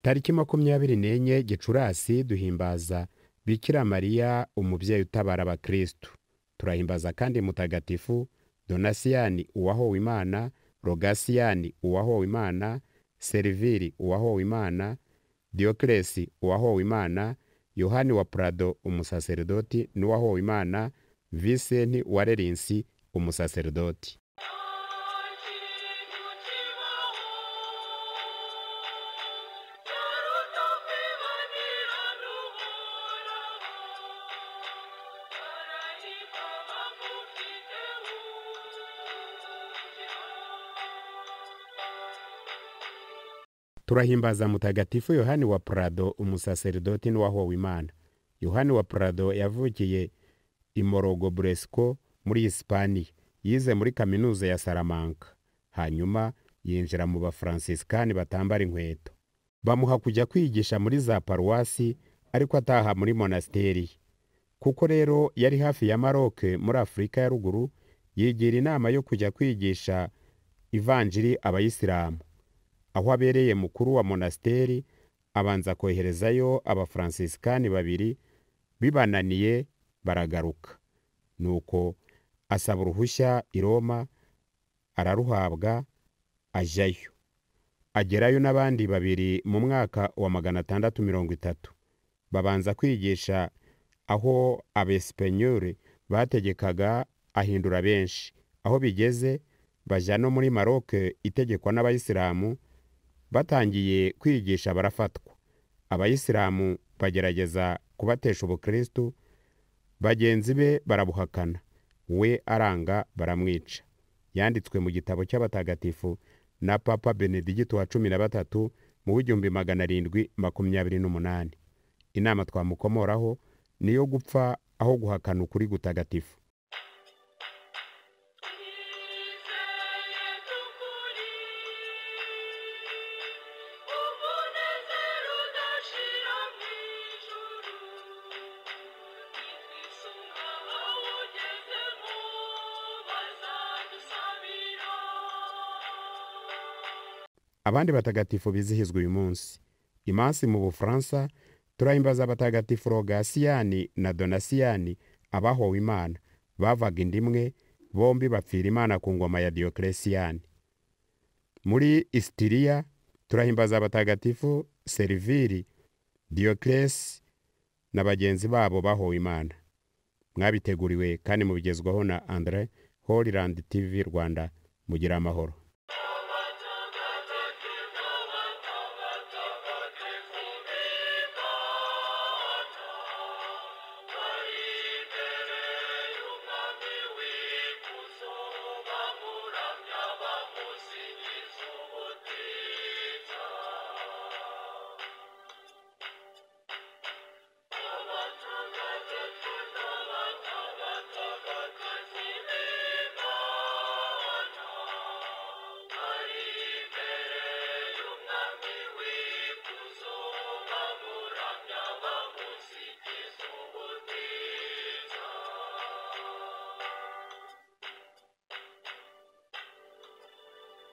Tariki 24 Gicurasi duhimbaza Bikira Mariya umubyeyi utabara abakristu. Turahimbaza kandi Mutagatifu Donasiyani uwahowe Imana, Rogasiyani uwahowe Imana, Seriviri uwahowe Imana, Diyoklesi uwahowe Imana, Yohani wa Prado umusaserdoti n'uwahowe Imana, Visenti wa Lerinsi umusaserdoti. Turahimbaza Mutagatifu Yohani wa Prado umusaserdoti n'uwahowe Imana. Yohani wa Prado yavukiye i Morogo Bresco muri Hispania. Yize muri kaminuza ya Salamanca. Hanyuma yinjira mu Bafransiskani batambara inkweto. Bamuha kujya kwigisha muri za paruwasi ariko ataha muri monasteri. Kuko rero yari hafi ya Maroc muri Afurika ya ruguru, yigira inama yo kujya kwigisha ivanjiri abayisilamu. Aho abereye mukuru wa monasteri abanza koherezayo Abafransiskani babiri, bibananiye baragaruka. Nuko asaba uruhushya i Roma araruhabwa ajyayo. Agerayo n'abandi babiri mu mwaka wa 630. Babanza kwigisha aho Abespenyoli bategekaga, ahindura benshi. Aho bigeze bajya no muri Maroc itegekwa n'Abayisilamu. Batangiye kwigisha barafatwa. Abayisilamu bagerageza kubatesha ubukristu, bagenzi be barabuhakana, we aranga baramwica. Yanditswe mu gitabo cy'abatagatifu na Papa Benedigito wa 13 mu 1728. Inama twamukomoraho niyo gupfa aho guhakana ukuri gutagatifu. Abandi batagatifu bizihizwa uyu munsi. Imansi mu Bufaransa turahimbaza abatagatifu Rogasiyani na Donasiyani abahowe Imana, bavaga indimwe, bombi bapfira Imana ku ngoma ya Diyoklesiyani. Muri Istiriya turahimbaza abatagatifu Seriviri, Diyoklesi na bagenzi babo bahowe Imana. Mwabiteguriwe kandi mubigezwaho na Andre Holyland TV Rwanda. Mugira amahoro.